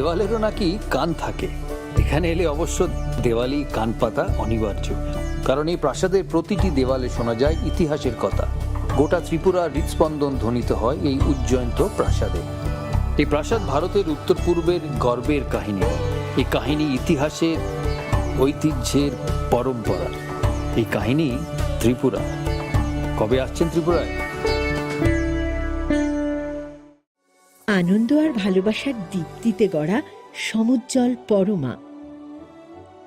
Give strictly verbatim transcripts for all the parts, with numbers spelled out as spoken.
দেওয়ালেরও নাকি কান থাকে। এখানে এলে অবশ্য দেওয়ালি কান পাতা অনিবার্য, কারণ এই প্রাসাদের প্রতিটি দেওয়ালে শোনা যায় ইতিহাসের কথা। গোটা ত্রিপুরার হৃদস্পন্দন ধ্বনিত হয় এই উজ্জয়ন্ত প্রাসাদে। এই প্রাসাদ ভারতের উত্তর পূর্বের গর্বের কাহিনী। এই কাহিনী ইতিহাসের, ঐতিহ্যের, পরম্পরার। এই কাহিনী ত্রিপুরা। কবে আসছেন ত্রিপুরায়? আনন্দ আর ভালোবাসার দীপ্তিতে গড়া সমুজ্জ্বল পরমা,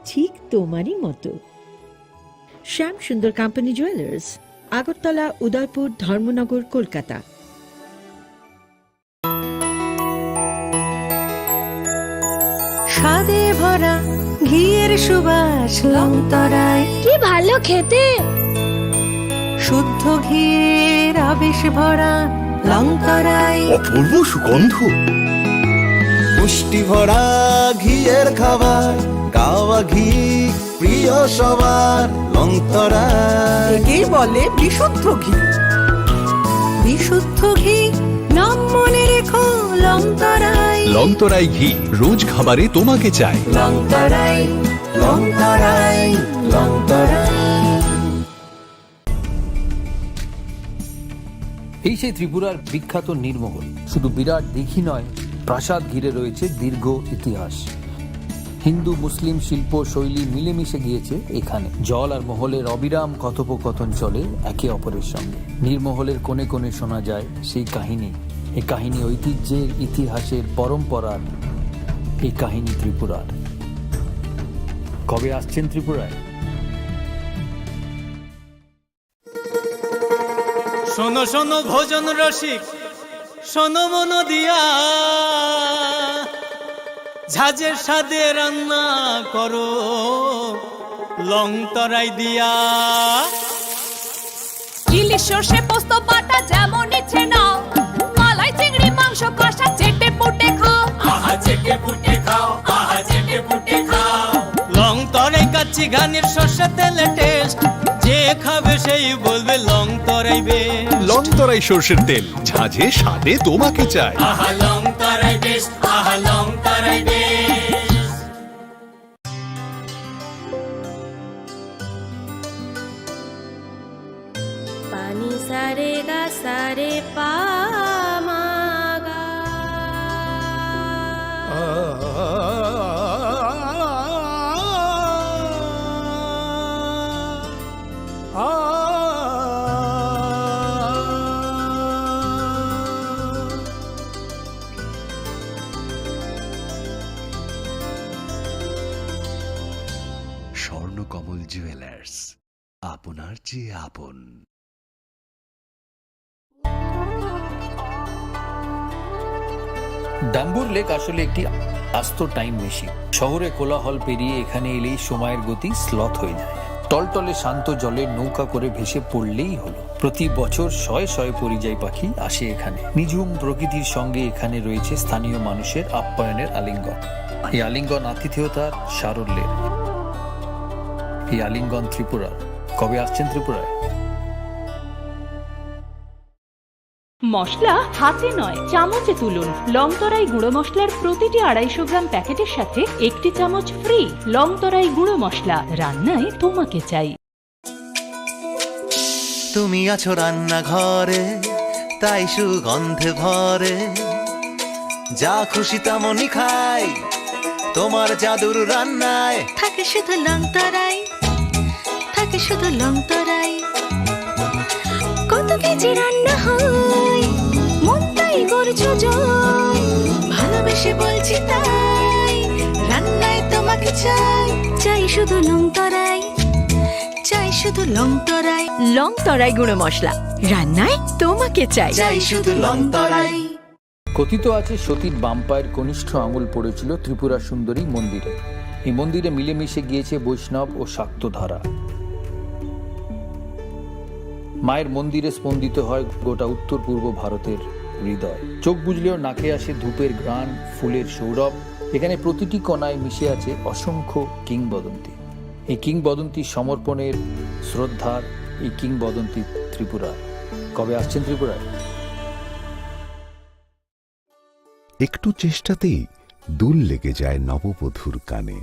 ঠিক তোমারই মতো। শ্যাম সুন্দর কোম্পানি জুয়েলার্স, আগরতলা, উদয়পুর, ধর্মনগর, কলকাতা। স্বাদে ভরা ঘিয়ের সুবাস লংতরাই। কি ভালো খেতে! শুদ্ধ ঘিয়ের আবেশ ভরা লংতরাই। অপূর্ব সুগন্ধ। পুষ্টি ভরা ঘিয়ের খাবার, কাওয়া ঘি প্রিয় সবার লংতরাই। একেই বলে বিশুদ্ধ ঘি। বিশুদ্ধ ঘি, নাম মনে রেখো লংতরাই। লংতরাই ঘি, রোজ খাবারে তোমাকে চাই। লংতরাই, লংতরাই, লংতরাই। এই সেই ত্রিপুরার বিখ্যাত নীরমহল। শুধু বিরাট দিঘি নয়, প্রাসাদ ঘিরে রয়েছে দীর্ঘ ইতিহাস। হিন্দু মুসলিম শিল্প শৈলী মিলেমিশে গিয়েছে এখানে। জল আর মহলের অবিরাম কথোপকথন চলে একে অপরের সঙ্গে। নীরমহলের কোণে কোণে শোনা যায় সেই কাহিনী। এই কাহিনী ঐতিহ্যের, ইতিহাসের, পরম্পরার। এই কাহিনী ত্রিপুরার। কবে আসছেন ত্রিপুরায়? শোনো শোনো ভোজন রসিক, শোনো মন দিয়া, ঝাঁঝের স্বাদে রান্না করো লং তরাই দিয়া। ইলিশ সর্ষে পোস্ত বাটা যেমন ইচ্ছে নাও, মালাই চিংড়ি মাংস কষা চেটে পুটে খাও। আহা চেটে পুটে খাও, আহা চেটে পুটে খাও। লং তরাই কাচ্চি ঘানির সর্ষে তেলে টেস্ট, যে খাবে সেই বলবে লং তরাই বেশ। লং তরাই সর্ষের তেল, ঝাঁঝে স্বাদে তোমাকে চাই। আহা লং তরাই বেশ, আহা লং তরাই বেশ। Pani sa re ga sa re pa ma ga. Swarnakamal jewellers, আপনার চেয়ে আপন। ডাম্বুর লেক আসলে একটি আস্ত টাইম মেশিন। শহরে কোলাহল পেরিয়ে এখানে এলেই সময়ের গতি স্লথ হয়ে যায়। টলটলে শান্ত জলে নৌকা করে ভেসে পড়লেই হলো। প্রতি বছর শয়ে শয়ে পরিযায়ী পাখি আসে এখানে। নিঝুম প্রকৃতির সঙ্গে এখানে রয়েছে স্থানীয় মানুষের আপ্যায়নের আলিঙ্গন। এই আলিঙ্গন আতিথেয়তার সারল্যের। এই আলিঙ্গন ত্রিপুরার। কবে আসছেন ত্রিপুরায়? মশলা হাতে নয়, চামচে তুলুন। লংতরাই গুঁড়ো মশলার প্রতিটি আড়াইশো গ্রাম প্যাকেটের সাথে একটি চামচ ফ্রি। লংতরাই গুঁড়ো মশলা, রান্নায় তোমাকে চাই। তুমি আছো রান্নাঘরে, তাই সুগন্ধে ভরে। যা খুশি তেমনই খাই, তোমার জাদুর রান্নায়। থাকে শুধু লংতরাই, থাকে শুধু লংতরাই। কত কেজি রান্না হয়, মনটাই করছো জয়। ভালোবেসে বলছি তাই, রান্নায় তোমাকে চাই, চাই শুধু লংতরাই। চাই শুধু লং তরাই। লং তরাই গুঁড়ো মশলা, রান্নায় তোমাকে চাই। চাই শুধু লং তরাই। কথিত আছে, সতীর বাম পায়ের কনিষ্ঠ আঙুল পড়েছিল ত্রিপুরা সুন্দরী মন্দিরে। এই মন্দিরে মিলেমিশে গিয়েছে বৈষ্ণব ও শাক্ত ধারা। মায়ের মন্দিরে স্পন্দিত হয় গোটা উত্তর পূর্ব ভারতের হৃদয়। চোখ বুজলেও নাকে আসে ধূপের ঘ্রাণ, ফুলের সৌরভ। এখানে প্রতিটি কণায় মিশে আছে অসংখ্য কিংবদন্তি। এই কিংবদন্তি সমর্পণের, শ্রদ্ধার, এই কিংবদন্তি ত্রিপুরার। কবে আসছেন ত্রিপুরায়? একটু চেষ্টাতেই দুল লেগে যায় নববধূর কানে।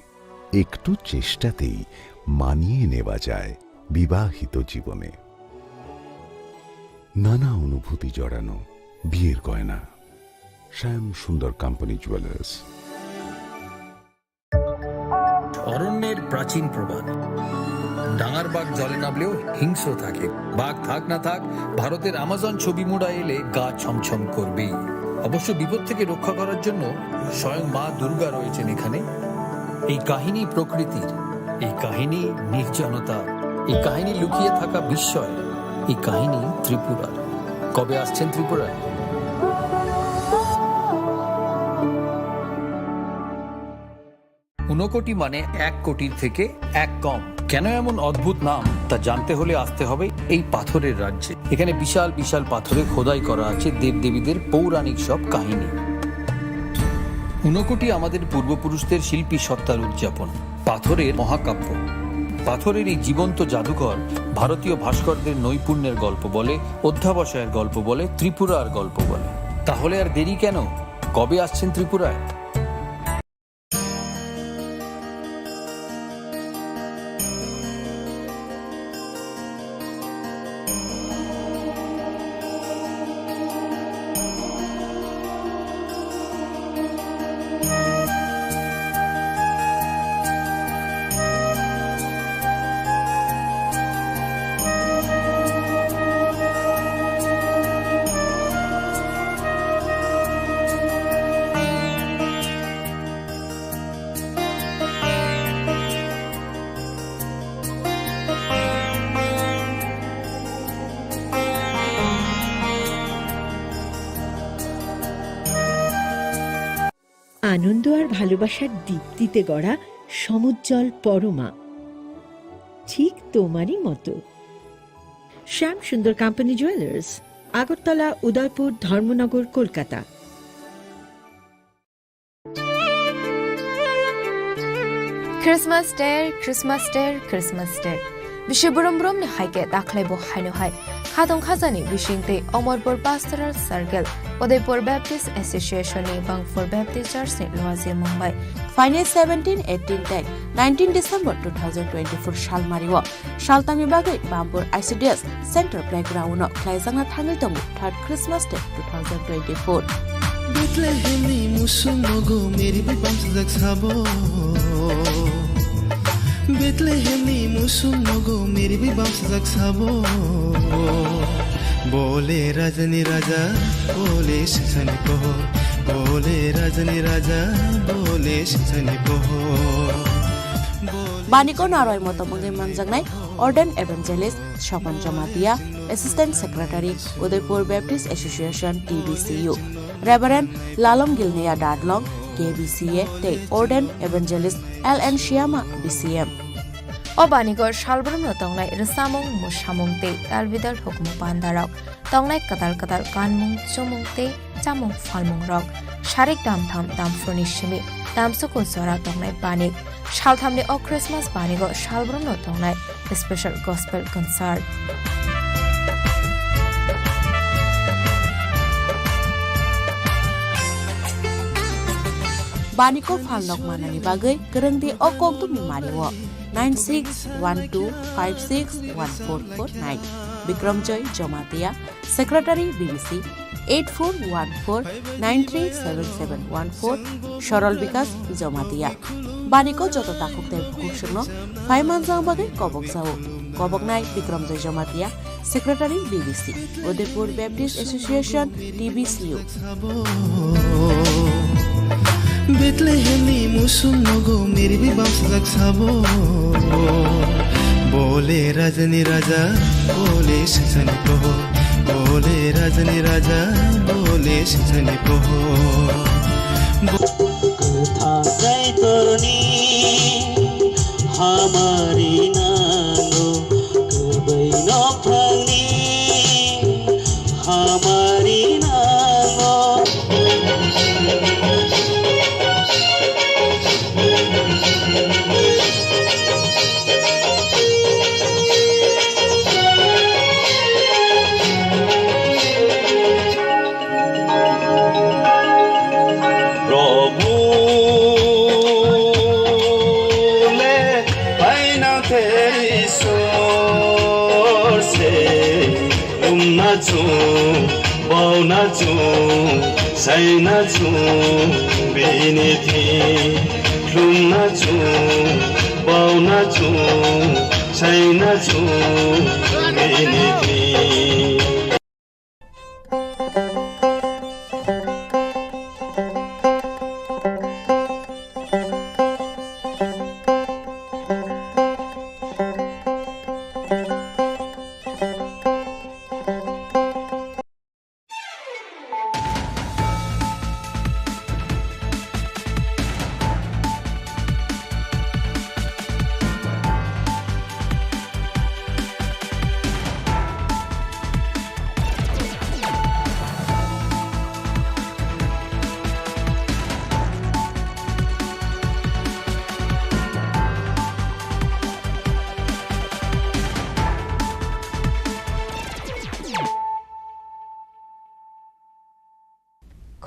একটু চেষ্টাতেই মানিয়ে নেওয়া যায় বিবাহিত জীবনে। নানা অনুভূতি জড়ানো বিয়ের গয়না। শ্যাম সুন্দর কোম্পানি জুয়েলার্স। অরণ্যের প্রাচীন প্রবাদ। ডাঙার বাঘ জলে নামলেও হিংস্র থাকে। বাঘ থাক না থাক, ভারতের আমাজন ছবি মুড়া এলে গা ছমছম করবেই। অবশ্য বিপদ থেকে রক্ষা করার জন্য স্বয়ং মা দুর্গা রয়েছেন এখানে। এই কাহিনী প্রকৃতির, এই কাহিনী নির্জনতার, এই কাহিনী লুকিয়ে থাকা বিস্ময়, এই কাহিনী ত্রিপুরার। কবে আসছেন ত্রিপুরায়? ঊনকোটি মানে এক কোটির থেকে এক কম। কেন এমন অদ্ভুত নাম, তা জানতে হলে আসতে হবে এই পাথরের রাজ্যে। এখানে বিশাল বিশাল পাথরে খোদাই করা আছে দেবদেবীদের পৌরাণিক সব কাহিনী। ঊনকোটি আমাদের পূর্বপুরুষদের শিল্পী সত্তার উদযাপন। পাথরের মহাকাব্য। পাথরের এই জীবন্ত জাদুঘর ভারতীয় ভাস্করদের নৈপুণ্যের গল্প বলে, অধ্যাবসায়ের গল্প বলে, ত্রিপুরার গল্প বলে। তাহলে আর দেরি কেন? কবে আসছেন ত্রিপুরায়? আনন্দ আর ভালোবাসার দীপ্তিতে গড়া সমুজ্জ্বল পরমা, ঠিক তোমারই মতো। শ্যাম সুন্দর কোম্পানি জুয়েলার্স, আগরতলা, উদয়পুর, ধর্মনগর, Kolkata. Christmas Day, Christmas Day, Christmas Day. Bisi brum brum ni hai khe dakhwlai bo haino hai. Khatong khajani bising tei Omorpur Pastoral Circle, Udaipur Baptist Association ni Bangpur Baptist Church ni luaji mung bai. Phainai seventeen, eighteen tei nineteen December two thousand twenty-four salmari o Saltamni bagwi Bampur I C D S Center Playground-o khlaijakna thangwi tongo third Christmas Day two thousand twenty-four. Bethlehemni musung nogo meri bai bamsajak sabo. Bethlehemni musung nogo meri bai bamsajak sabo. Bole rajani raja, bole singsani pohor. Bole rajani raja, bole singsani pohor. Bole Baniko naroi motom wngwi manjaknai Ordained Evangelist Sopan Jamatia, Assistant Secretary, Udaipur Baptist Association, T B C U, Reverend Lalom Gilneya Dadlong, K B C A, tei Ordained Evangelist L N Shyama, B C M. O banigo salbrumno tongnai rwchapmung, mwsamung tei talbidal hukumu pandarok, tongnai kwtal kwtal kanmung, chumung tei chamung phalmungrok, sarik damtham damphurni simi damsuku jora tongnai banik. Salthamni o Christmas banigo salbrumno tongnai special gospel concert. Baniko phalnok manani bagwi kwrwngdi o kokdumni mario nine six one two five six one four four nine. Bikramjoy Jamatia, Secretary B B C, eight four one four nine three seven seven one four, Sorol Bikas Jamatia. Baniko joto takhuk tei bukhuk songno phai manjak bagwi kobok jao. Koboknai Bikramjoy Jamatia, Secretary B B C, Udaipur Baptist Association, T B C U. Bethlehemni musung nogo meri bai bamsajak sabo. Bole rajani raja, bole singsani pohor. Bole rajani raja, bole singsani pohor. Kwthang kaitorni hamari nango, kwbai nophangni hamari nango. Prabhu. Lumna chung, bauna chung, saina chung, bini thing. Lumna chung, bauna chung, saina chung, bini thing.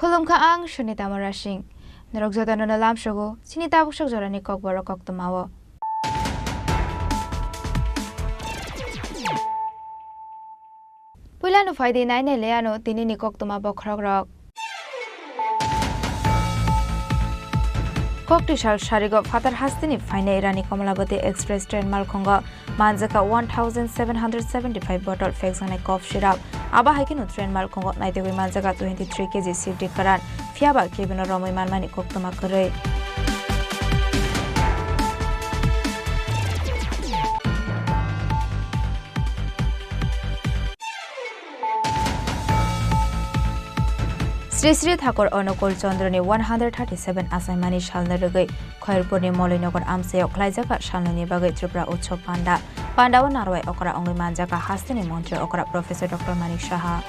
Khulumkha, ang Sunita Murasing. Norok jotono no lamsogo chini tabuk sok jorani kokborok koktwmao. Puilano phaidi nainai le ano tinini koktwma bokhorokrok. Koktwisa sarigo phatar hasteni phainai Rani Kamalabati Express train malkhungo manjakha one thousand seven hundred seventy-five bottle phekjaknai cough syrup. Abo hai kheno train malkhungo naitugwi manjakha twenty-three K G sifti kwran, phiyaba kebino romwi manmani koktwma kwrwi. Sri Sri Thakur Anukul Chandra ni one hundred thirty-seven achaimani salno rwgwi Khairpurni Moloinagar amchaio khlaijak salnwini bagwi Tripura Utsav Panda. Pandao narwai okra wngwi manjak hasteni montri okra Professor Doctor Manik Saha.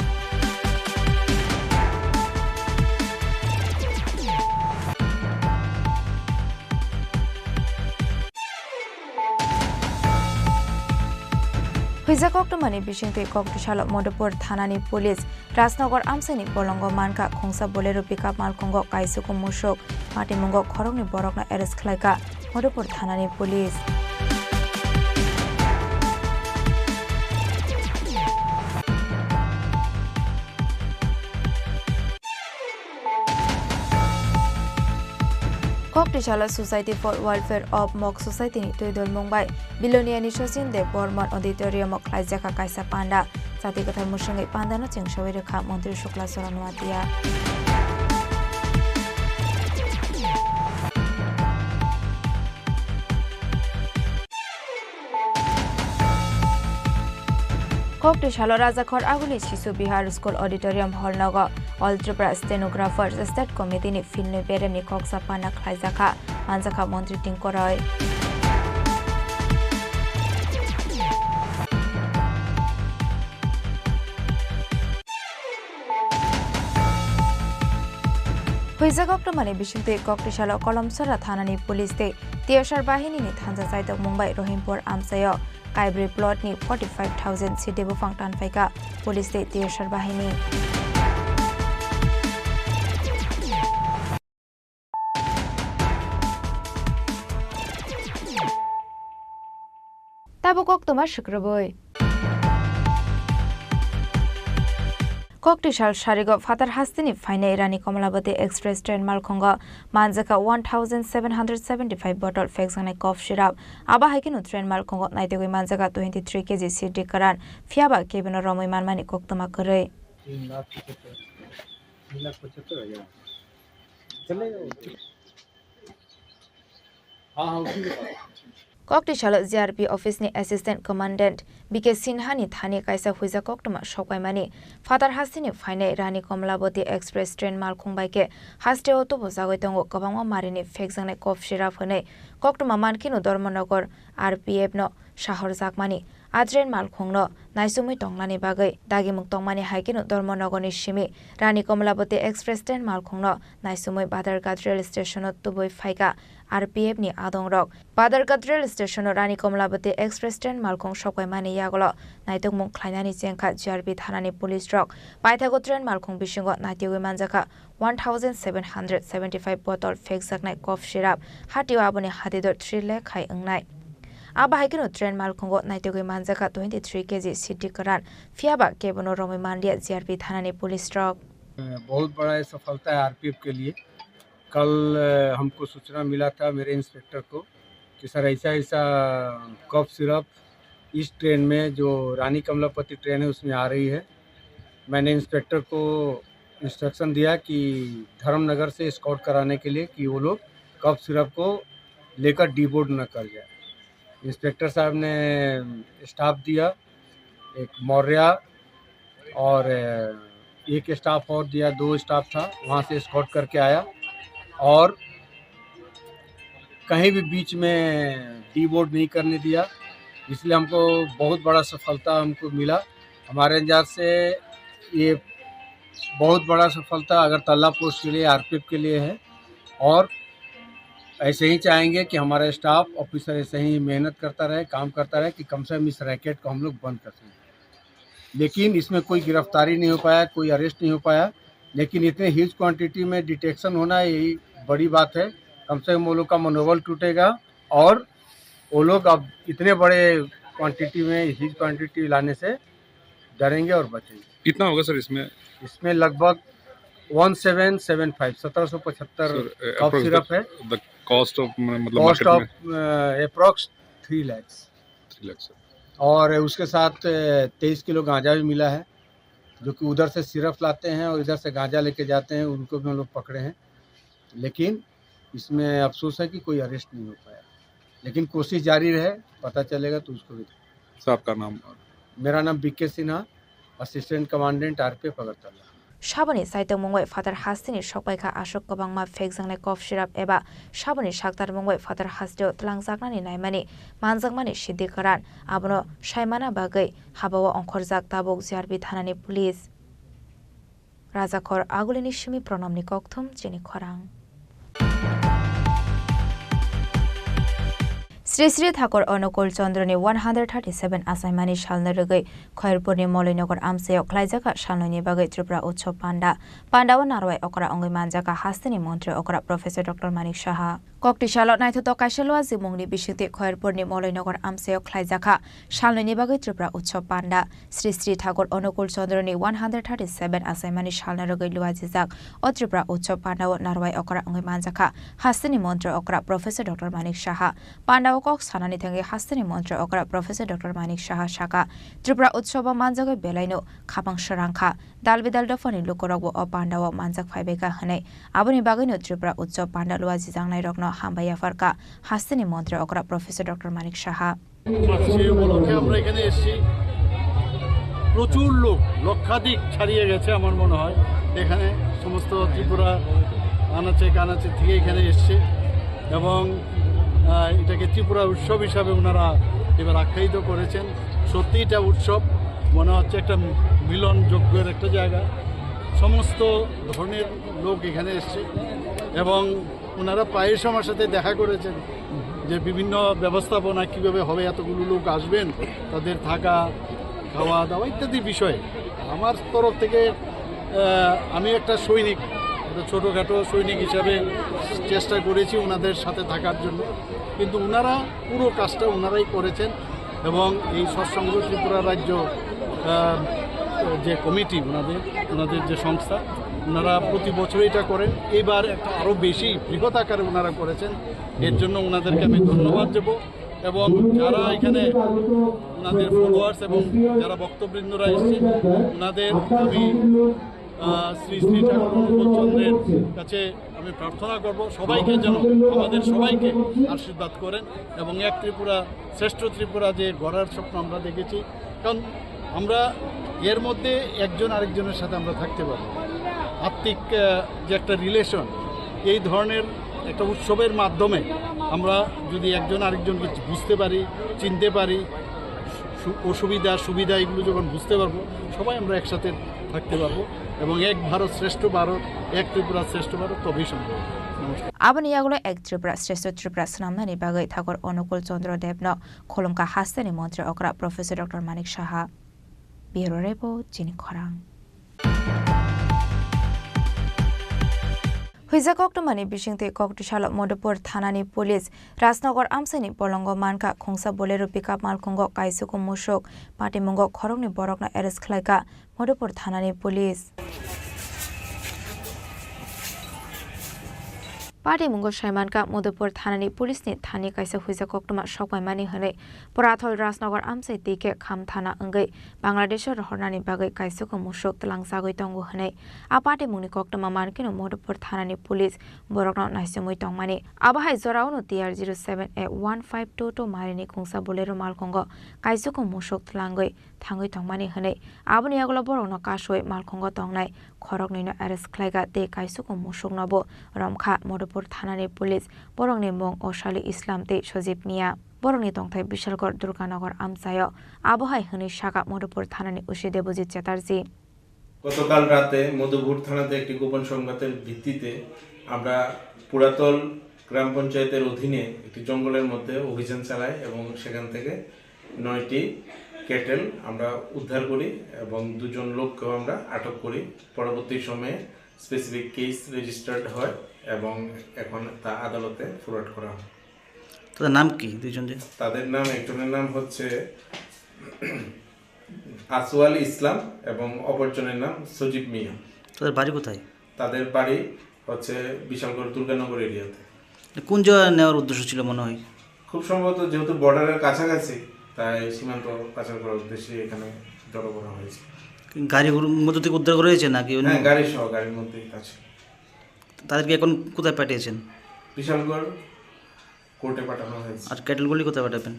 Huijak koktwmani bisingtwi koktwisalo Madhupur thanani police. Rajnagar amchaini bolongo mankha khungsa Bolero pickup malkhungo kaisuku musuk, matimungo khoroknwi borokno arrest khlaikha Madhupur thanani police. Koktwisalo Society for Welfare of Mok Society ni twi dulmung bai Biloniani Sachin Dev Borman Auditorium o khlaijakha kaisa panda. Chati kwthar mwswngwi pandano chengsawi rwkha Montri Shukla Chara Noatia. Koktwisalo Rajakhor Aguli Sisu Bihar School Auditorium Hall nogo All Tripura Stenographer State Committee ni filnwi beremni koksa panda khlaijakha, manjakha Montri Tinku Roy. Huijak koktwmani bisingtwi koktwisalo Kolomsora thanani police tei T S R bahinini thansa chaitokmung bai Rohimpur amchaio Kaibrwi plot ni forty five thousand side buphang tanphaikha police tei T S R bahini. Tabuk koktwma swkrwbwi. Koktwisal sarigo phatar hasteni phainai Rani Kamalabati Express train malkhungo manjakha one thousand seven hundred seventy-five bottle phekjaknai cough syrup. Abo hai kheno train malkhungo naitugwi manjakha twenty-three K G sifti kwran, phiyaba kebino romwi manmani koktwma kwrwi. Koktwisalo G R P office ni Assistant Commandant B K Sinha ni thani kaisa huijak koktwma sokpaimani phatar hasteni phainai Rani Kamalabati Express train malkhung bai khe hasteo tubujagwi tongo kwbangma marini phekjaknai cough syrup hwnwi koktwma mankheno Dharmanagar R P F no sahorjakmani. A train malkhungno naisumwi tongnani bagwi dagimung tongmani hai kheno Dharmanagarni simi Rani Kamalabati Express train malkhungno naisumwi Badharghat rail station-o tubui phaikha R P F ni adongrok. Badharghat rail station-o Rani Kamalabati Express train malkhung sokpaimani yagulo naitukmung khlainani chengkha G R P thanani police rok. Paithago train malkhung bisingo naitugwi manjakha one thousand seven hundred seventy-five bottle phekjaknai cough syrup, hatio aboni hatidor three lakh hai wngnai. Abo hai kheno train malkhungo naitugwi manjakha twenty three K G siddi kwran, phiyaba kebono romwi manliya G R P thanani police rok. बहुत बड़ा ये सफलता है आरपीएफ के लिए। कल, अ, हमको सूचना मिला था मेरे इंस्पेक्टर को कि सर ऐसा ऐसा कफ सिरप इस ट्रेन में जो रानी कमलापति ट्रेन है उसमें आ रही है। मैंने इंस्पेक्टर को इंस्ट्रक्शन दिया कि धर्मनगर से स्काउट कराने के लिए कि वो लोग कफ सिरप को लेकर डीबोर्ड न कर जाए। इंस्पेक्टर साहब ने स्टाफ दिया, एक मौर्या और, अ, एक स्टाफ और दिया, दो स्टाफ था, वहाँ से स्काउट करके आया और कहीं भी बीच में डीबोर्ड नहीं करने दिया, इसलिए हमको बहुत बड़ा सफलता हमको मिला। हमारे अंदाज से ये बहुत बड़ा सफलता अगरतला पोस्ट के लिए, आरपीएफ के लिए है और ऐसे ही चाहेंगे कि हमारा स्टाफ ऑफिसर ऐसे ही मेहनत करता रहे, काम करता रहे कि कम से कम इस रैकेट को हम लोग बंद कर सकें। लेकिन इसमें कोई गिरफ्तारी नहीं हो पाया, कोई अरेस्ट नहीं हो पाया, लेकिन इतने ह्यूज क्वांटिटी में डिटेक्शन होना यही बड़ी बात है। कम से कम वो लोग का मनोबल टूटेगा और वो लोग अब इतने बड़े क्वांटिटी में, ह्यूज क्वांटिटी लाने से डरेंगे और बचेंगे। कितना होगा सर इसमें? इसमें लगभग वन सेवन सेवन फ़ाइव, सत्रह सौ पचहत्तर सर, ए, कफ approx सिरप the, है। The cost of, म-, मतलब कॉस्ट मार्केट ऑफ, में? अ, अप्रोक्स थ्री लैक्स। थ्री लैक्स सर। और उसके साथ, अ, तेईस किलो गांजा भी मिला है, जो कि उधर से सिरप लाते हैं और इधर से गांजा लेके जाते हैं, उनको भी हम लोग पकड़े हैं। लेकिन इसमें अफसोस है कि कोई अरेस्ट नहीं हो पाया, लेकिन कोशिश जारी रहे, पता चलेगा तो उसको भी। सर, आपका नाम? मेरा नाम B K Sinha, assistant commandant RPF Agartala. Saboni saitok mungbai phatar hasteni sokpaikha aswk kwbangma phekjaknai cough syrup eba saboni saktar mungbai phatar hasteo twlangjaknani naimani manjakmani siddi kwran, abono saimana bagwi habao ongkhorjak tabuk G R P thanani police. Rajakhor Agulini simi Pranamni kokthum chini khorang. Sri Sri Thakur Onukul Chandra ni one hundred thirty seven achaimani salno rwgwi Khairpurni Moloinagar amchaio khlaijak salnwini bagwi Tripura Utsav Panda. Pandao narwai okra wngwi manjak hasteni montri okra Professor Doctor Manik Saha. Koktisalo naithotok kaisa luajimungni bisingtwi Khairpurni Moloinagar amchaio khlaijakha salnwini bagwi Tripura Utsav Panda. Sri Sri Thakur Onukul Chandra ni one hundred thirty seven achaimani salno rwgwi luajijak o Tripura Utsav Pandao narwai okra wngwi manjakha hasteni montri okra Professor Doctor Manik Saha. Pandao kok sanani thangwi hasteni montri okra Professor Doctor Manik Saha sakha, Tripura Utsav o manjagwi belaino khapang srangkha. Dal bidal dophani lukurokbo o pandao manjak phaibaikha hwnwi. Aboni bagwino Tripura Utsav panda luajijaknairokno hambai yapharkha hasteni montri okra Professor Doctor Manik Saha. সেই উপলক্ষে আমরা এখানে এসেছি। প্রচুর লোক, লক্ষাধিক ছাড়িয়ে গেছে আমার মনে হয়। এখানে সমস্ত ত্রিপুরা আনাচে কানাচে থেকে এখানে এসছে এবং, আহ, এটাকে ত্রিপুরা উৎসব হিসাবে ওনারা এবার আখ্যায়িত করেছেন। সত্যি এটা উৎসব, মনে হচ্ছে একটা মিলন যজ্ঞের একটা জায়গা। সমস্ত ধরনের লোক এখানে এসছে এবং ওনারা প্রায়শ আমার সাথে দেখা করেছেন যে বিভিন্ন ব্যবস্থাপনা কিভাবে হবে, এতগুলো লোক আসবেন, তাদের থাকা, খাওয়া দাওয়া ইত্যাদি বিষয়ে। আমার তরফ থেকে, আহ, আমি একটা সৈনিক, একটা ছোটোখাটো সৈনিক হিসাবে চেষ্টা করেছি ওনাদের সাথে থাকার জন্য, কিন্তু ওনারা পুরো কাজটা ওনারাই করেছেন। এবং এই সৎসঙ্গ ত্রিপুরা রাজ্য, আহ, যে কমিটি ওনাদের, ওনাদের যে সংস্থা, ওনারা প্রতি বছরই এটা করেন। এবার একটা আরও বেশি বৃহৎ আকারে ওনারা করেছেন। এর জন্য ওনাদেরকে আমি ধন্যবাদ দেব। এবং যারা এখানে ওনাদের ফলোয়ার্স এবং যারা ভক্তবৃন্দরা এসেছেন, ওনাদের আমি, আহ, শ্রী শ্রী ঠাকুর অনুকূল চন্দ্রের কাছে আমি প্রার্থনা করব, সবাইকে যেন, আমাদের সবাইকে আশীর্বাদ করেন এবং এক ত্রিপুরা, শ্রেষ্ঠ ত্রিপুরা যে গড়ার স্বপ্ন আমরা দেখেছি। কারণ আমরা এর মধ্যে একজন আরেকজনের সাথে আমরা থাকতে পারি, আত্মিক, আহ, যে একটা রিলেশন, এই ধরনের একটা উৎসবের মাধ্যমে আমরা যদি একজন আরেকজনকে বুঝতে পারি, চিনতে পারি, সু-, অসুবিধা সুবিধা এগুলো যখন বুঝতে পারবো, সবাই আমরা একসাথে থাকতে পারবো এবং এক ভারত শ্রেষ্ঠ ভারত, এক ত্রিপুরা শ্রেষ্ঠ ভারত তবেই সম্ভব। নমস্কার। Aboni yagulo ek Tripura Shrestho Tripura swnamnani bagwi Thakur Onukul Chandra Debno khulumkha hasteni montri okra Professor Doctor Manik Saha. Bureau Report, chini khorang. Huijak koktwmani bisingtwi koktwsalo Madhupur thanani police Rajnagar amchaini bolongo mankha khungsa Bolero pickup malkhungo kaisuku musuk, patimungo khoroknwi borokno arrest khlaikha Madhupur thanani police. Patimungo saimankha Madhupur thanani police ni thani kaisa huijak koktwma sokpaimani hwnwi Purathol Rajnagar amchai twi khe Kham thana wngwi Bangladesh-o rohornani bagwi kaisuku musuk twlangjagwi tongo hwnwi a patimungni koktwma mankhe Madhupur thanani police borokno naichomwi tongmani. Abo hai jorao T R zero seven A one five two two marini khungsa Bolero malkhungo kaisuku musuk twlangwi thangwi tongmani hwnwi aboni yagulo borokno kasui malkhungo tongnai khoroknwino arrest khlaikha tei kaisuku musuknobo romkha Madhupur thanani police. Borokni mung Osali Islam tei Sojib Mia. Borokni tongthai Bishalgarh Durganagar amchaio. Abo hai hwnwi sakha Madhupur thanani O C Debojit Chatterjee. গতকাল রাতে মধুপুর থানাতে একটি গোপন সংবাদের ভিত্তিতে আমরা পুরাতল গ্রাম পঞ্চায়েতের অধীনে একটি জঙ্গলের মধ্যে অভিযান চালাই এবং সেখান থেকে নয়টি ক্যাটেল আমরা উদ্ধার করি এবং দুজন লোককেও আমরা আটক করি। পরবর্তী সময়ে স্পেসিফিক কেস রেজিস্টার্ড হয় এবং এখন তা আদালতে ফরওয়ার্ড করা হয়। তাদের নাম কি দুইজন যে? তাদের নাম, একজনের নাম হচ্ছে আসওয়াল ইসলাম এবং অপরজনের নাম সজীব মিয়া। তাদের বাড়ি কোথায়? তাদের বাড়ি হচ্ছে বিশালগড় দুর্গানগর এরিয়াতে। কোন জায়গায় নেওয়ার উদ্দেশ্য ছিল মনে হয়? খুব সম্ভবত যেহেতু বর্ডারের কাছাকাছি, তাই সীমান্ত পাচার করার উদ্দেশ্যে এখানে জড়ো করা হয়েছে। গাড়িগুলোর মধ্যে থেকে উদ্ধার করা হয়েছে নাকি অন্য? হ্যাঁ, গাড়ি সহ, গাড়ির মধ্যেই আছে। তাদেরকে এখন কোথায় পাঠিয়েছেন? বিশালগড় কোর্টে পাঠানো হয়েছে। আর ক্যাটেলগুলি কোথায় পাঠাবেন?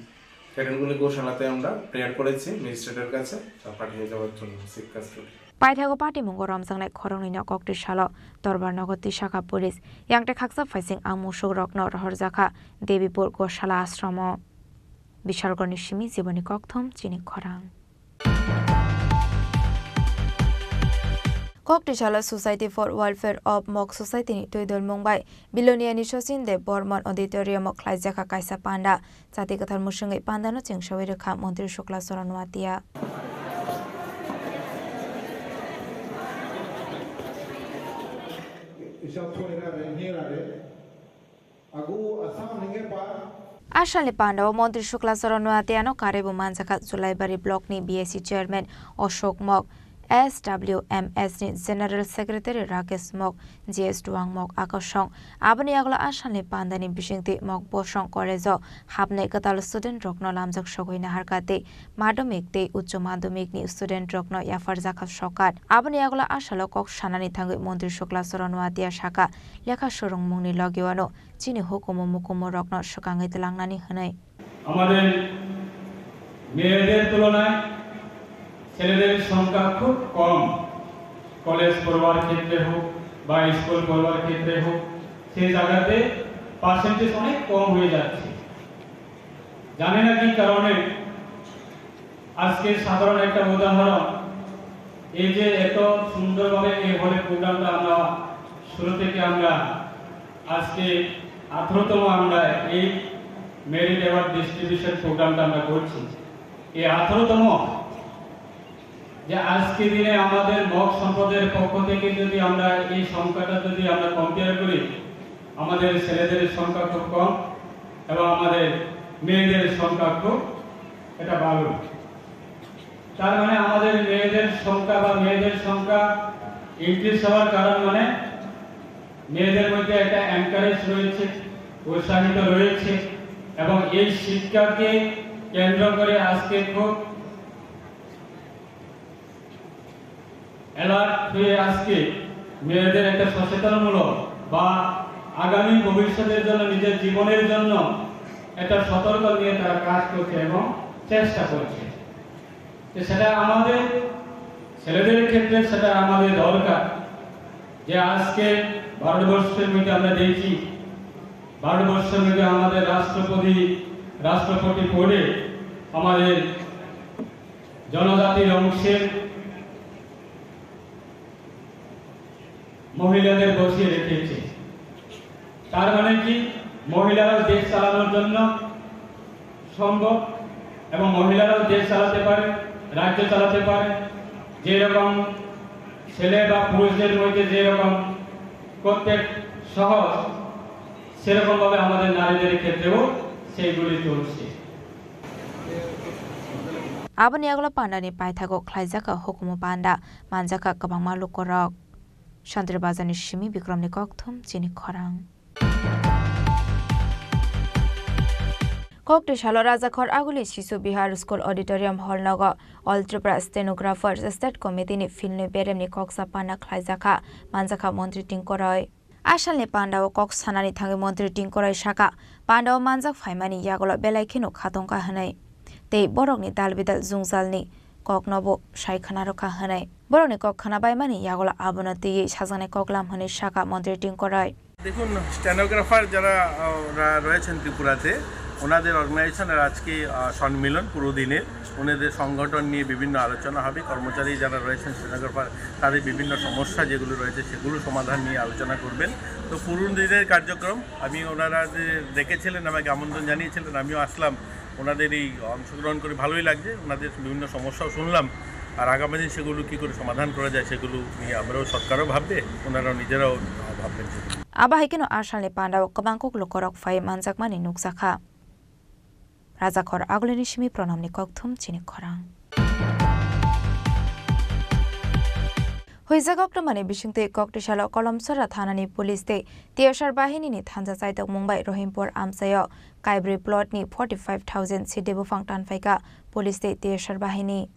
ক্যাটেলগুলি গোশালাতে আমরা প্রেয়ার করেছি ম্যাজিস্ট্রেটের কাছে, তা পাঠিয়ে দেওয়ার জন্য seek custody. Paithago patimungo romjaknai khoroknwino koktwi salo Dorbar nogo tisakha police. Yang tei khaksa phaising ang musuk rokno rohorjakha Debipur Gosala ashromo. Bishalgarhni simi Jiboni Kokthom chini khorang. Koktwi salo Society for Welfare of Mog Society ni twi dol mung bai Biloniani Sachin Dev Bormon Auditorium o khlaijakha kaisa panda. Chati kwthar mwswngwi pandano chengsawi rwkha Montri Shukla Charan Noatia. A salni pandao Montri Shukla Charan Noatiano karwi bo manjakha Julaibari block ni B S C chairman Ashok Mok, S W M S ni General Secretary Rakesh Mok, G S Duang Mok Akosong. Aboni yagulo a salni pandani bisingtwi Mok Bosong College o hapnai kwtal student rokno lamjak sogwi naharkha tei madhyamik tei uccho madhyamik ni student rokno yapharjakha sokat. Aboni yagulo a salo kok sanani thangwi Montri Shukla Charan Noatia sakha, lekha swrwngmungni logiwano chini hukumu mukumu rokno swkangwi twlangnani hwnwi. আমাদের মেয়েদের তুলনায় ছেলেদের সংখ্যা খুব কম। কলেজ পড়বার ক্ষেত্রে হোক বা স্কুল পড়বার ক্ষেত্রে হোক, সেই জায়গাতে পার্সেন্টেজ অনেক কম হয়ে যাচ্ছে। জানি না কি কারণে। আজকে সাধারণ একটা উদাহরণ, এই যে এত সুন্দরভাবে এই হলে প্রোগ্রামটা আমরা শুরু থেকে আমরা আজকে আঠারোতম আমরা এই মেরিট অ্যাওয়ার্ড ডিস্ট্রিবিউশন প্রোগ্রামটা আমরা করছি। এই আঠারোতম যে আজকে দিনে আমাদের মগ সম্প্রদায়ের পক্ষ থেকে যদি আমরা এই সংখ্যাটা যদি আমরা কম্পেয়ার করি, আমাদের ছেলেদের সংখ্যা খুব কম এবং আমাদের মেয়েদের সংখ্যা খুব এটা ভালো। তার মানে আমাদের মেয়েদের সংখ্যা বা মেয়েদের সংখ্যা ইনক্রিজ হওয়ার কারণ মানে মেয়েদের মধ্যে একটা এনকারেজ রয়েছে, উৎসাহিত রয়েছে এবং এই শিক্ষাকে কেন্দ্র করে আজকে খুব অ্যালার্ট হয়ে আজকে মেয়েদের একটা সচেতনমূলক বা আগামী ভবিষ্যতের জন্য, নিজের জীবনের জন্য একটা সতর্ক নিয়ে তারা কাজ করছে এবং চেষ্টা করছে। তো সেটা আমাদের ছেলেদের ক্ষেত্রে সেটা আমাদের দরকার, যে আজকে ভারতবর্ষের মধ্যে আমরা দেখি, ভারতবর্ষের মধ্যে আমাদের রাষ্ট্রপতি, রাষ্ট্রপতি পদে আমাদের জনজাতির অংশের মহিলাদের বসিয়ে রেখেছে। তার মানে কি, মহিলারাও দেশ চালানোর জন্য সম্ভব এবং মহিলারাও দেশ চালাতে পারে, রাজ্য চালাতে পারে। যেরকম ছেলে বা পুরুষদের মধ্যে যেরকম প্রত্যেক সহজ, সেরকমভাবে আমাদের নারীদের ক্ষেত্রেও সেইগুলি চলছে। Aboni yagulo pandani paithago khlaijak kha hukumu panda, manjak kha kwbangma lukurok. Santri Bazarni simi Bikramni kokthum chini khorang. Kokti salo Rajakhor Aguli Sisu Bihar School Auditorium Hall nogo All Tripura Stenographer State Committee ni philnwi beremni koksa panda khlaijak kha, manjak kha Montri Tingkoroi. Asalni pandao kok sanani thangwi Montri Tingkoroi saka, pandao manjak phaimani yagulo belai kheno khatong kha hwnwi tei borokni dal bidal jwngjalni koknobo sai khwna rwkha hwnwi. Borokni kok khwna baimani yagulo abono twiwi sajaknai koklam hwnwi saka Montri Tingkoroi. দেখুন, স্টেনোগ্রাফার যারা, আহ, ওরা রয়েছেন ত্রিপুরাতে, ওনাদের অর্গানাইজেশনের আজকে, আহ, সম্মিলন পুরো দিনের। ওনাদের সংগঠন নিয়ে বিভিন্ন আলোচনা হবে। কর্মচারী যারা রয়েছেন স্টেনোগ্রাফার, তাদের বিভিন্ন সমস্যা যেগুলো রয়েছে, সেগুলো সমাধান নিয়ে আলোচনা করবেন। তো পুরো দিনের কার্যক্রম, আমি, ওনারা যে ডেকেছিলেন, আমাকে আমন্ত্রণ জানিয়েছিলেন, আমিও আসলাম। ওনাদের এই অংশগ্রহণ করে ভালোই লাগছে, ওনাদের বিভিন্ন সমস্যাও শুনলাম, আর আগামী দিন সেগুলো কী করে সমাধান করা যায় সেগুলো নিয়ে আমরাও, সরকারও ভাববে, ওনারাও নিজেরাও ভাববেন সেগুলো। Abo hai kheno asalni pandao kwbang kok lukurok phai manjakmani nukjakha. Rajakhor Agulini simi Pranamni kokthum chini khorang. Huijak oktomani bisingtwi koktwisalo Kolomsora thanani police tei T S R bahinini thansa chaitokmung bai Rohimpur amchaio kaibrwi plotni forty five thousand side buphang tanphaikha police tei T S R bahini.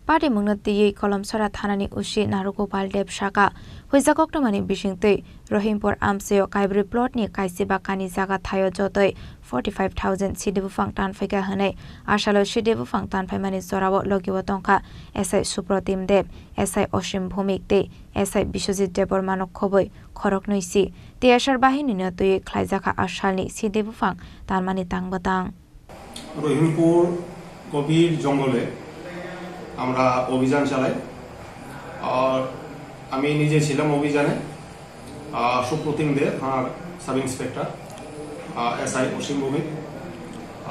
Patimungno twiwi Kolomsora thanani O C Narugopal Deb saka, huijak oktomani bisingtwi Rohimpur amchaio kaibrwi plotni kaisiba kani jaga thaio jotoi forty five thousand side buphang tanphaikha hwnwi. Asalo side buphang tanphaimani jorao logio tongkha S I Suprotim Deb, S I Osim Bhumik tei S I Biswajit Debbarmano khobwi khoroknwi si. T S R bahinino twiwi khlaijakha asalni side buphang tanmani tang bwtang. Rahimpur গভীর জঙ্গলে আমরা অভিযান চালাই। আর আমি নিজে ছিলাম অভিযানে, আহ, সুপ্রতিম দে, থানার সাব ইন্সপেক্টর, আহ, এসআই অসীম ভৌমিক,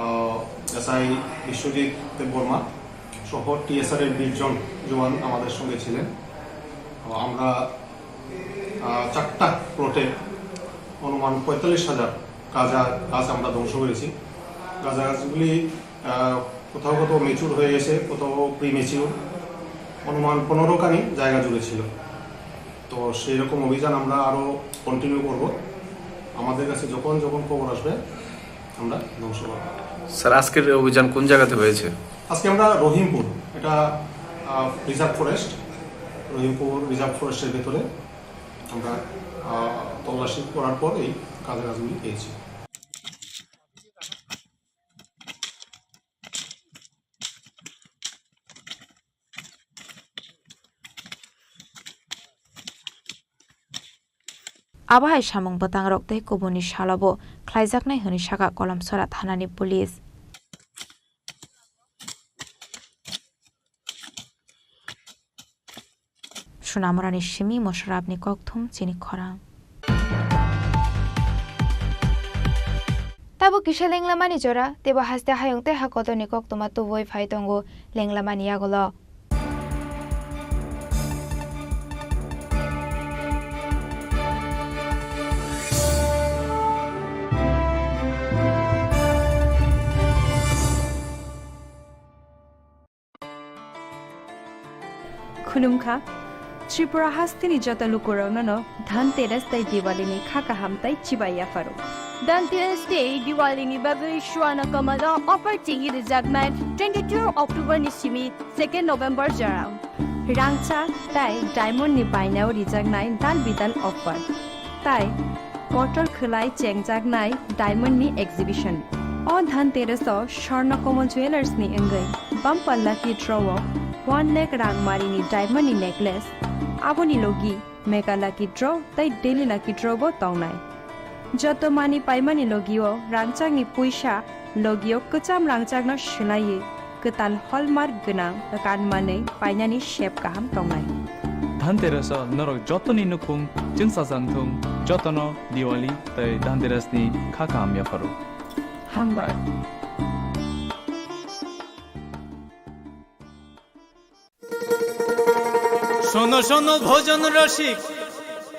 আহ, এসআই বিশ্বজিৎ দেববর্মা সহ টিএসআর এর বিশ জন জওয়ান আমাদের সঙ্গে ছিলেন। আহ, আমরা, আহ, চারটা প্লটে অনুমান পঁয়তাল্লিশ হাজার গাঁজা গাছ আমরা ধ্বংস করেছি। গাঁজা গাছগুলি, আহ, কোথাও কোথাও ম্যাচিউর হয়ে গেছে, কোথাও প্রিম্যাচিউর, অনুমান পনেরো কানি জায়গা জুড়ে ছিল। তো সেই রকম অভিযান আমরা আরও কন্টিনিউ করব। আমাদের কাছে যখন যখন খবর আসবে, আমরা ধ্বংস করব। স্যার, আজকের এই অভিযান কোন জায়গাতে হয়েছে? আজকে আমরা রহিমপুর, এটা, আহ, রিজার্ভ ফরেস্ট, রহিমপুর রিজার্ভ ফরেস্টের ভেতরে আমরা, আহ, তল্লাশি করার পর এই গাঁজা গাছগুলি পেয়েছি। Abo hai samung bwtangrok tei kubunni salobo khlaijaknai hwnwi sakha Kolomsora thanani police. Sunamorani simi Mosarapni kokthum chini khorang. Tabuk kisa lenglamani jora, teibo haste hayung tei ha kotorni koktwma tubui phai tongo lenglamani yagulo. Khulumkha, Tripura hasteni joto lukurokno no Dhanteras tei Diwali ni kha kaham tei chibai yapharo. Dhanteras tei Diwali ni bagwi Swarna Kamal o offer chengwi rwjaknai twenty-two October ni simi second November jora. Rangchak tei diamond ni bainao rijaknai dal bidal offer. Tai kotor khwlai chengjaknai diamond ni exhibition. O Dhanteras o Swarna Kamal Jewellers ni wngwi bumper lucky draw o one lakh rangmari ni diamond ni necklace, aboni logi mega lucky draw tei daily lucky draw bo tongnai. Joto mani paimani logio rangchakni puisa logio kwcham rangchakno swlaiwi kwtal hallmark gwnang kanmanwi painani sep kaham tongnai. Dhanteras o norok jotoni nukhung chwngsajak thung, jotono Diwali tei Dhanteras ni kha kaham yapharo. Hambai. শোনো শোনো ভোজন রসিক,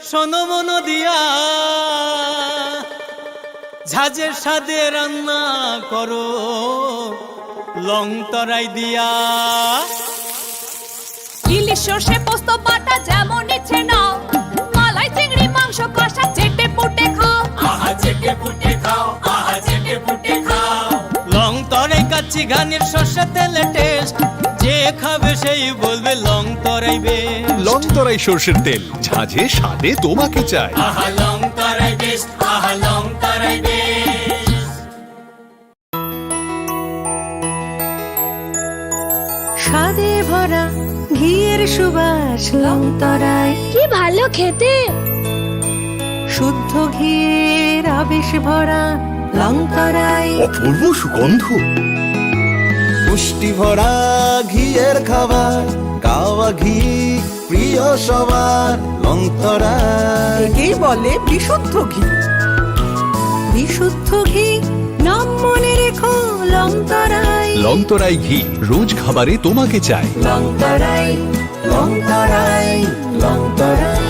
শোনো মন দিয়া, ঝাঁঝের স্বাদে রান্না করো লং তরাই দিয়া। ইলিশ সর্ষে পোস্ত বাটা যেমন ইচ্ছে নাও, মালাই চিংড়ি মাংস কষা চেটে পুটে খাও। আহা চেটে পুটে খাও, আহা চেটে পুটে খাও। লং তরাই কাচ্চি ঘানির সর্ষে তেলে টেস্ট, যে খাবে সেই বলবে লং তরাই বেস্ট। লং তরাই সর্ষের তেল, ঝাঁঝে স্বাদে তোমাকে চাই। আহা লং তরাই বেস্ট, আহা লং তরাই বেস্ট। স্বাদে ভরা ঘিয়ের সুবাস লং তরাই। কি ভালো খেতে! শুদ্ধ ঘিয়ের আবেশ ভরা লং তরাই। অপূর্ব সুগন্ধ। পুষ্টি ভরা ঘিয়ের খাবার, গাওয়া ঘি প্রিয় সবার লং তরাই। একেই বলে বিশুদ্ধ ঘি। বিশুদ্ধ ঘি, নাম মনে রেখো লং তরাই। লং তরাই ঘি, রোজ খাবারে তোমাকে চাই। লং তরাই, লং তরাই, লং তরাই।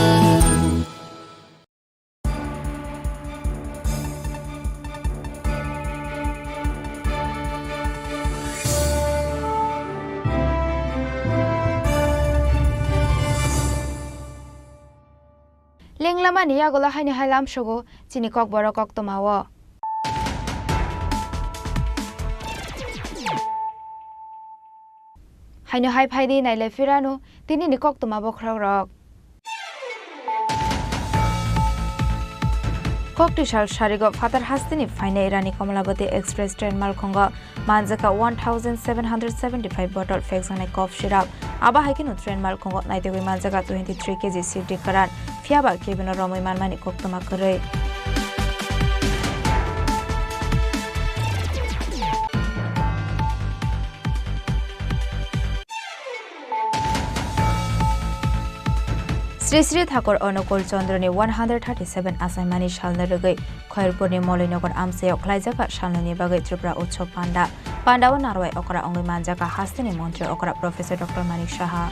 Lenglamani yagulo haino hai lamsogo chini kokborok koktwmao. Haino hai phaidi nailai phirano tinini koktwma bokhorokrok. Koktwisa sarigo phatar hasteni phainai Rani Kamalabati Express train malkhungo manjakha one thousand seven hundred seventy-five bottle phekjaknai cough syrup. Abo hai kheno train malkhungo naitugwi manjakha twenty-three K G sifti kwran, phiyaba kebino romwi manmani koktwma kwrwi. Sri Sri Thakur Anukul Chandra ni one hundred thirty-seven achaimani salno rwgwi Khairpur ni Molainagar amchaio khlaijak salnoni bagwi Tripura Utsav Panda. Panda o narwai okra wngwi manjak hasteni montri okra Professor Doctor Manik Saha.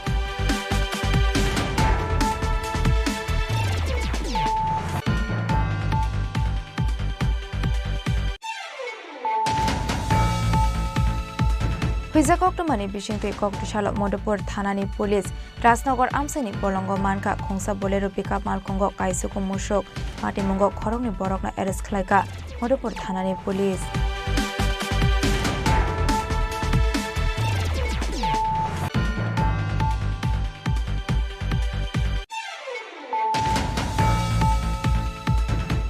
Huijak koktwmani bisingtwi koktwisalo Madhupur thanani police Rajnagar amchaini bolongo mankha khungsa Bolero pickup malkhungo kaisuku musuk, patimungo khoroknwi borokno arrest khlaikha Madhupur thanani police.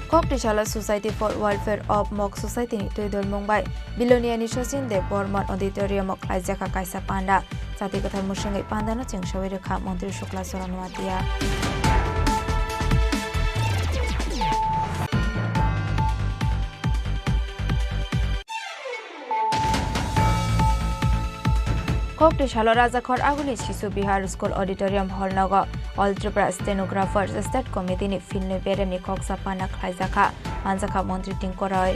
Koktwisalo Society for Welfare of Mog Society ni twi dol mung bai Biloniani Sachin Dev Bormon Auditorium o khlaijak kaisa panda. Chati kwthar mwswngwi pandano chengsawi rwkha Montri Shukla Chorano Atia. Koktwisalo Rajakhor Aguli Sisu Bihar School Auditorium Hall nogo All Tripura Stenographer State Committee ni filnwi beremni khoksa panda khlaijakha, manjakha Montri Tingkoroi.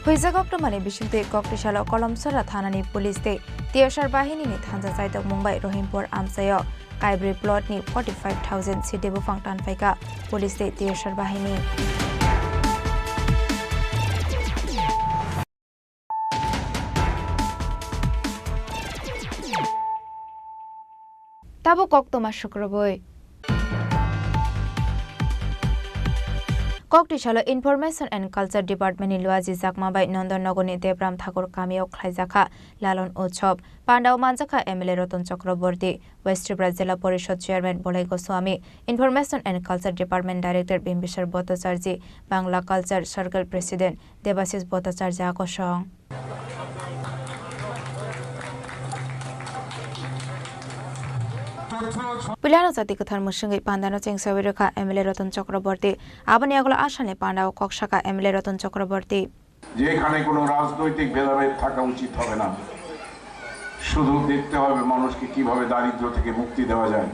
Huijak koktwmani bisingtwi koktwisalo Kolomsora thanani police tei T S R bahinini thansa chaitok mung bai Rohimpur amchaio Kaibrwi plot ni forty five thousand sidi buphang tanphaikha police tei T S R bahini. Tabuk koktwma sukrubwi. Koktwisalo Information and Culture Department ni luaji jakma bai Nondon Nogor ni Debram Thakur kamio khlaijakha Lalon Utsav. Pandao manjakha M L A Ratan Chakraborty, West Tripura Jila Porishod Chairman Bolai Goswami, Information and Culture Department Director Bimbisar Bhattacharjee, Bangla Culture Circle President Debashish Bhattacharjee kosong. Puilano jati kwthar mwswngwi pandano chengsawi rwkha M L A Ratan Chakraborty. Aboni yagulo Asalni pandao kok sakha M L A Ratan Chakraborty. যেখানে কোনো রাজনৈতিক ভেদাভেদ থাকা উচিত হবে না। শুধু দেখতে হবে মানুষকে কিভাবে দারিদ্র্য থেকে মুক্তি দেওয়া যায়,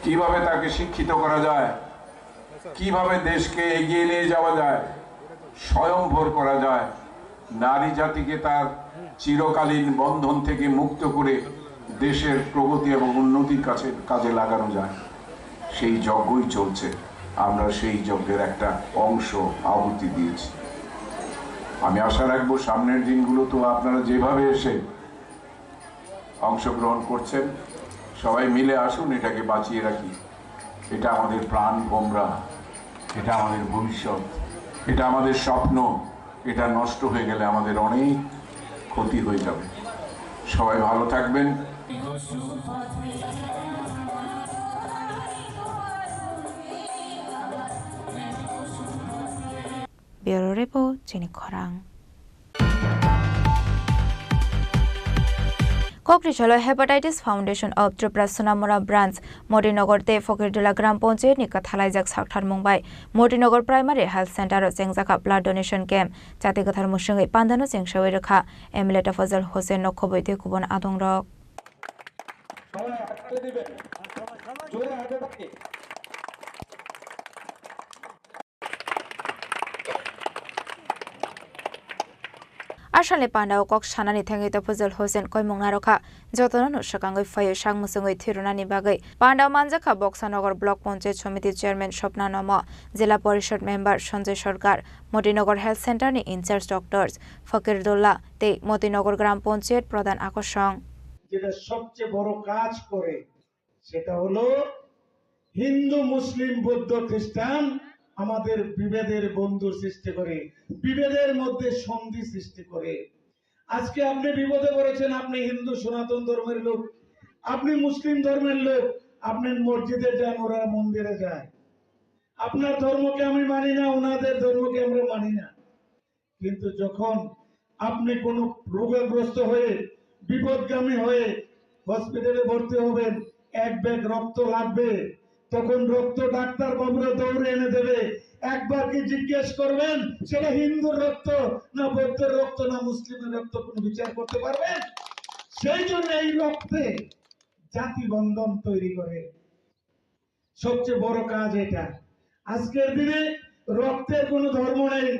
কিভাবে তাকে শিক্ষিত করা যায়, কিভাবে দেশকে এগিয়ে নিয়ে যাওয়া যায়, স্বয়ংভর করা যায়, নারী জাতিকে তার চিরকালীন বন্ধন থেকে মুক্ত করে দেশের প্রগতি এবং উন্নতির কাছে, কাজে লাগানো যায়, সেই যজ্ঞই চলছে। আমরা সেই যজ্ঞের একটা অংশ আহুতি দিয়েছি। আমি আশা রাখবো সামনের দিনগুলোতেও আপনারা যেভাবে এসে অংশগ্রহণ করছেন, সবাই মিলে আসুন, এটাকে বাঁচিয়ে রাখি। এটা আমাদের প্রাণ ভোমরা, এটা আমাদের ভবিষ্যৎ, এটা আমাদের স্বপ্ন। এটা নষ্ট হয়ে গেলে আমাদের অনেক ক্ষতি হয়ে যাবে। সবাই ভালো থাকবেন। Bureau Report, chini khorang. Kokri salo Hepatitis Foundation of Tripura Sonamura Branch, Motinagar tei Fakirtola Gram Panchayat ni kwthalaijak sakthar mung bai Motinagar Primary Health Center o chengjakha blood donation camp. Chati kwthar mwswngwi pandano chengsawi rwkha M L A Tafazal Hussain, nokhobwi tei kubun adongrok. Asalni pandao kok sanani thangwi Tafazal Hussain koimung narwkha. Jotono no swkangwi phaiwi sak mwchwngwi thwirwnani bagwi pandao manjakha Boksanagar Block Panchayat Samiti Chairman Swapna Nomo, Jila Porishad Member Sanjay Sarkar, Motinagar Health Center ni in-charge Doctors Fakirdulla tei Motinagar Gram Panchayat Pradhan Akosong. যেটা সবচেয়ে বড় কাজ করে, সেটা হলো হিন্দু, মুসলিম, বৌদ্ধ, খ্রিস্টান আমাদের বিভেদের বন্ধু সৃষ্টি করে, বিভেদের মধ্যে সন্ধি সৃষ্টি করে। আজকে আপনি বিপদে পড়েছেন, আপনি হিন্দু সনাতন ধর্মের লোক, আপনি মুসলিম ধর্মের লোক, আপনি মসজিদে যান, ওরা মন্দিরে যায়। আপনার ধর্মকে আমি মানি না, ওনাদের ধর্মকে আমরা মানি না। কিন্তু যখন আপনি কোনো রোগগ্রস্ত হয়ে, বিপদগামী হয়ে হসপিটালে ভর্তি হবেন, এক ব্যাগ রক্ত লাগবে, তখন রক্ত ডাক্তার বাবুরা দৌড়ে এনে দেবে। একবার কি জিজ্ঞেস করবেন সেটা হিন্দুর রক্ত, না বৌদ্ধের রক্ত, না মুসলিমের রক্ত? কোনো বিচার করতে পারবেন? সেই জন্য এই রক্তে জাতি বন্ধন তৈরি করে। সবচেয়ে বড় কাজ এটা। আজকের দিনে রক্তের কোনো ধর্ম নেই,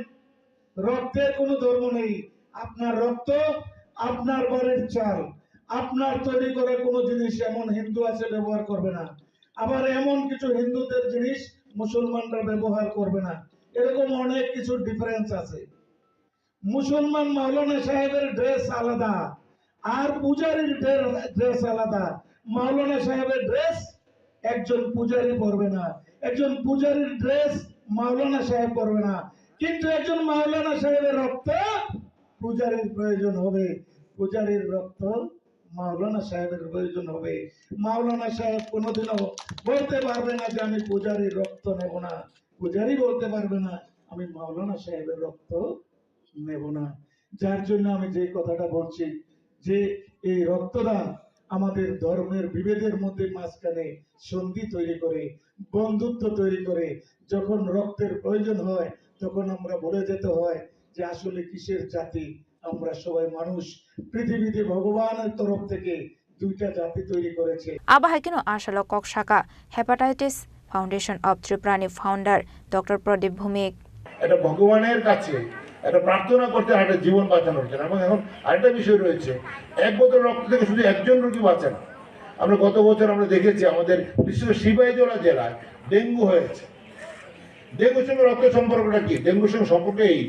রক্তের কোনো ধর্ম নেই। আপনার রক্ত, আপনার বাড়ির চাল, আপনার তৈরি করা কোনো জিনিস এমন হিন্দু আছে ব্যবহার করবে না, আবার এমন কিছু হিন্দুদের জিনিস মুসলমানরা ব্যবহার করবে না। এরকম অনেক কিছু ডিফারেন্স আছে। মুসলমান মাওলানা সাহেবের ড্রেস আলাদা, আর পূজারীর ড্রে-, ড্রেস আলাদা। মাওলানা সাহেবের ড্রেস একজন পূজারী পরবে না, একজন পূজারীর ড্রেস মাওলানা সাহেব পরবে না। কিন্তু একজন মাওলানা সাহেবের রক্ত পূজারীর প্রয়োজন হবে, পূজারীর রক্ত মাওলানা সাহেবের প্রয়োজন হবে। মাওলানা সাহেব কোনোদিনও বলতে পারবে না যে আমি পূজারীর রক্ত নেব না, পূজারী বলতে পারবে না আমি মাওলানা সাহেবের রক্ত নেব না। যার জন্য আমি যে কথাটা বলছি যে এই রক্তদান আমাদের ধর্মের বিভেদের মধ্যে মাঝখানে সন্ধি তৈরি করে, বন্ধুত্ব তৈরি করে। যখন রক্তের প্রয়োজন হয়, তখন আমরা ভুলে যেতে হয় যে আসলে কিসের জাতি, আমরা সবাই মানুষ। পৃথিবীতে ভগবানের তরফ থেকে দুইটা জাতি তৈরি করেছে। Abo hai kheno asalo kok saka Hepatitis Foundation of Tripura ni founder Doctor Pradip Bhumik. এটা ভগবানের কাছে একটা প্রার্থনা করতে হয়, একটা জীবন বাঁচানোর জন্য। এবং এখন আরেকটা বিষয় রয়েছে, এক বোতল রক্ত থেকে শুধু একজন রোগী বাঁচে না। আমরা গত বছর আমরা দেখেছি আমাদের বিশেষ করে সিপাহীজলা জেলায় ডেঙ্গু হয়েছে। ডেঙ্গুর সঙ্গে রক্তের সম্পর্কটা কি? ডেঙ্গুর সঙ্গে সম্পর্ক এই,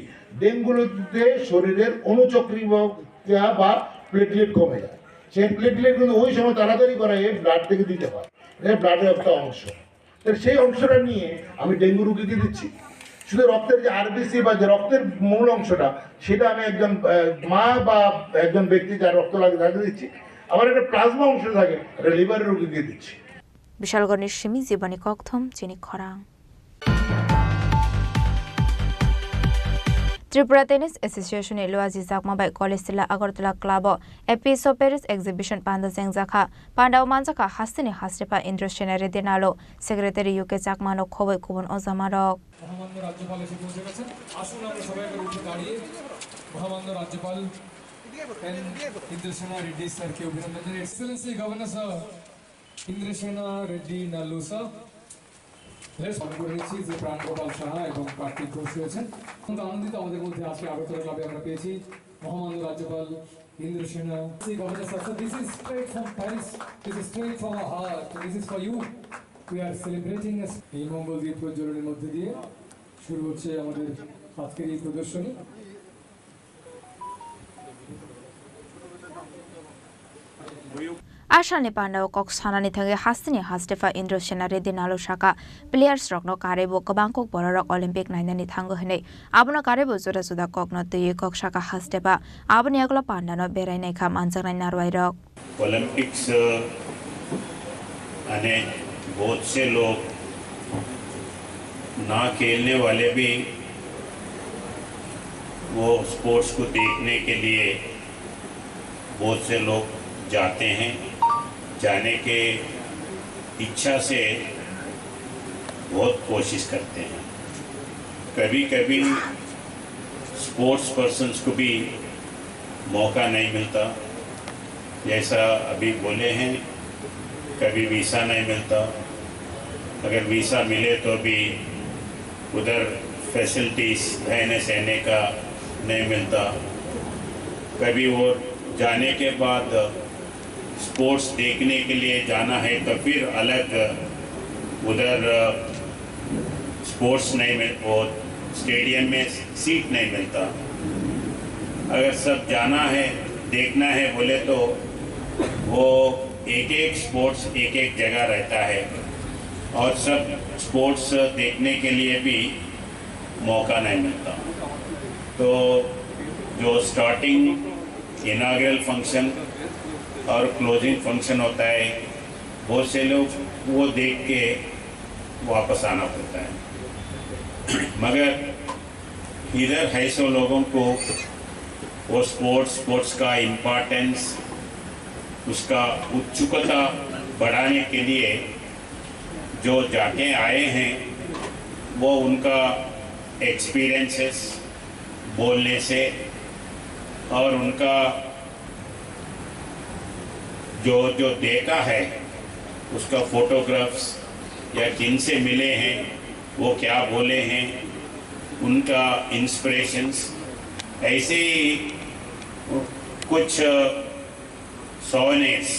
ডেঙ্গুতে শরীরের অণুচক্রিকা বা প্লেটলেট কমে যায়। সেই প্লেটলেট কিন্তু ওই সময় তাড়াতাড়ি করে এই ব্লাড থেকে দিতে হয়, এটা ব্লাডের একটা অংশ। তো সেই অংশটা নিয়ে আমি ডেঙ্গু রুগীকে দিচ্ছি। শুধু রক্তের যে আরবিসি বা যে রক্তের মূল অংশটা, সেটা আমি একজন, আহ, মা বা একজন ব্যক্তি যার রক্ত লাগে তাকে দিচ্ছি। আবার একটা প্লাজমা অংশ থাকে, এটা লিভারের রুগীকে দিচ্ছি। Bishalgarhni simi Jibani Kokthum chini khorang. Tripura Tennis Association ni Luaji Chakma bai College Tila Agartala Club o A P S O Paris Exhibition panda chengjakha. Panda o manjakha hasteni hastepha Indrasena Reddy Nalu, Secretary U K Chakma no khoboi kubun ojamarok. মহামান্য রাজ্যপাল এসে পৌঁছে গেছেন। আসুন আমরা সবাই একবার উঠে দাঁড়িয়ে মহামান্য রাজ্যপাল এন ইন্দ্রসেনা রেড্ডি স্যারকে অভিনন্দন জানাই। Excellency Governor sir, Indrasena Reddy Nalu sir। বেশ ভালো করেছি যে প্রাণ গোপাল সাহা এবং কার্তিক ঘোষ রয়েছেন। অত্যন্ত আনন্দিত আমাদের মধ্যে আজকে আগরতলা ক্লাবে আমরা পেয়েছি মহামান্য রাজ্যপাল Indrasena. Governor sir, sir, this is straight from Paris, this is straight from our heart, this is for you, we are celebrating. এই মঙ্গল দীপ প্রজ্বলনের মধ্যে দিয়ে শুরু হচ্ছে আমাদের আজকের এই প্রদর্শনী। Asalni panda o kok sanani thangwi hasteni hastepha Indrasena Reddy Nalu saka, players rokno karwi bo kwbang kok bororok Olympic nainani thango hwnwi. Abono karwi bo juda juda kokno twiwi kok saka hastepha. Aboni yagulo pandano berai naikha manjaknai narwai rok. Olympics आने बहुत से लोग ना खेलने वाले भी वो स्पोर्ट्स को देखने के लिए बहुत से लोग जाते हैं। जाने के इच्छा से बहुत कोशिश करते हैं। कभी-कभी स्पोर्ट्स पर्सन्स को भी मौका नहीं मिलता, जैसा अभी बोले हैं, कभी वीसा नहीं मिलता। अगर वीसा मिले तो भी उधर फैसिलिटीज रहने सहने का नहीं मिलता। कभी वो जाने के बाद स्पोर्ट्स देखने के लिए जाना है तो फिर अलग उधर स्पोर्ट्स नहीं मिल, वो स्टेडियम में सीट नहीं मिलता। अगर सब जाना है, देखना है बोले तो वो एक एक स्पोर्ट्स एक एक जगह रहता है और सब स्पोर्ट्स देखने के लिए भी मौका नहीं मिलता। तो जो स्टार्टिंग इनॉगरल फंक्शन और क्लोजिंग फंक्शन होता है, बहुत से लोग वो देख के वापस आना पड़ता है। मगर इधर है सो लोगों को वो स्पोर्ट्स, स्पोर्ट्स का इम्पोर्टेंस, उसका उत्सुकता बढ़ाने के लिए जो जाके आए हैं, वो उनका एक्सपीरियंसेस बोलने से और उनका जो, जो देखा है, उसका फोटोग्राफ्स या किन से मिले हैं, वो क्या बोले हैं, उनका इंस्पिरेशंस, ऐसे ही कुछ सोवेनियर्स,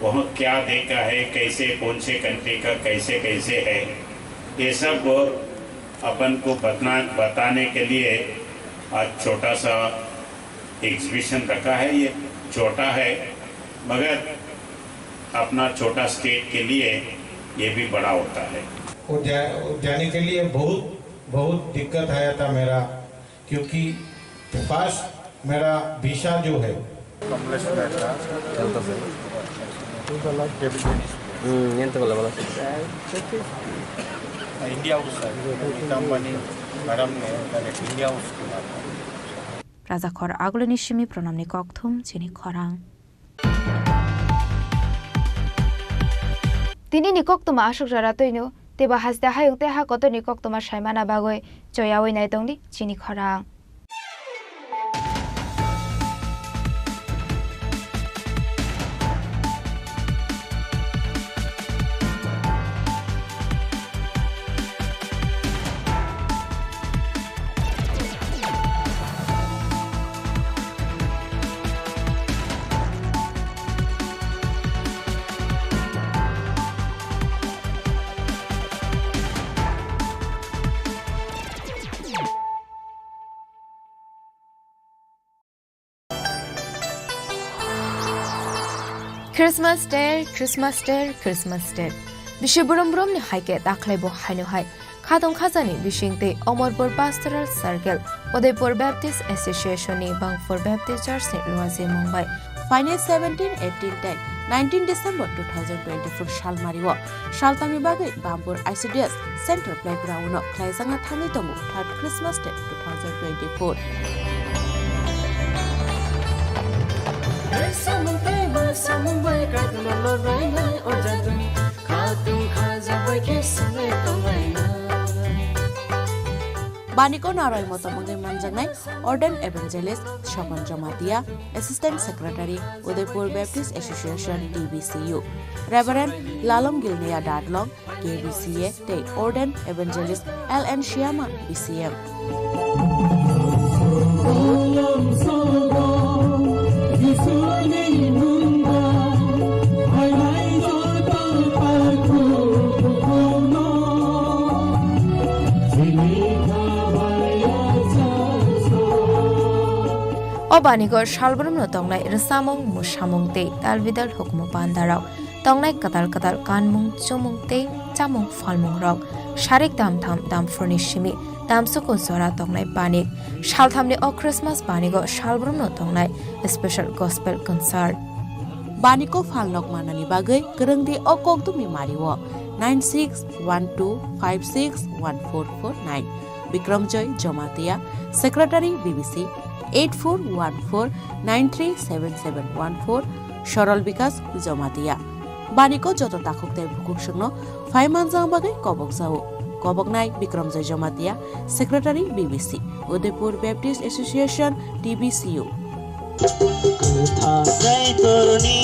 वहाँ क्या देखा है, कैसे, कौन से कंट्री का कैसे, कैसे है, ये सब अपन को बतना-, बताने के लिए आज छोटा सा एग्जीबिशन रखा है। ये छोटा है, मगर अपना छोटा स्टेट के लिए ये भी बड़ा होता है। वो जा-, जाने के लिए बहुत, बहुत दिक्कत आया था मेरा, क्योंकि फर्स्ट मेरा वीसा जो है। कमलेश मेहता। Health আছে। Table tennis। হুম, এনতে বলে ভালো আছে। India House sir, Neeta Ambani madam ne, like, India House ke baat. Rajakhor agulini simi pranamni kokthum chini khorang. Tini ni koktwma aswk jora twino, teibo haste hayung tei ha kotor ni koktwma saimana bagwi choyawi nai tongdi chini khorang. Christmas Day, Christmas Day, Christmas Day. Bisi brum brum ni hai khe dakhwlai bo haino hai. Khatong khajani bising tei Omorpur Pastoral Circle, Udaipur Baptist Association ni Bangpur Baptist Church ni luaji mung bai Phainai seventeen, eighteen tei nineteen December two thousand twenty-four salmario saltamni bagwi Bampur I C D S Central Playground-o khlaijakna thangwi tongo third Christmas Day two thousand twenty-four. Baniko naroi motom wngwi manjaknai Ordained Evangelist Sokon Jamatia, Assistant Secretary, Udaipur Baptist Association, T B C U, Reverend Lalom Gilneya Dadlong, K B C A, tei Ordained Evangelist L N Shyama, B C M. O baniko salbrumno tongnai rwchapmung, mwsamung tei talbidal hukumu pandarok, tongnai kwtal kwtal kanmung, chumung tei chamung phalmungrok, sarik tamtham tamphurni simi tamsuku jora tongnai banik. Salthamni o Christmas banigo salbrumno tongnai special gospel concert. Baniko phalnok manani bagwi kwrwngdi o kokdumni mario nine six one two five six one four four nine. Bikramjoy Jamatia, Secretary B B C, eight four one four nine three seven seven one four, Sorol Bikas Jamatia. Baniko joto takhuk tei bukhuk songno phai manjak bagwi kobok jao. Koboknai Bikramjoy Jamatia, Secretary B B C, Udaipur Baptist Association, T B C U. Kwthang Kaitorni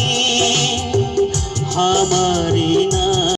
hamari na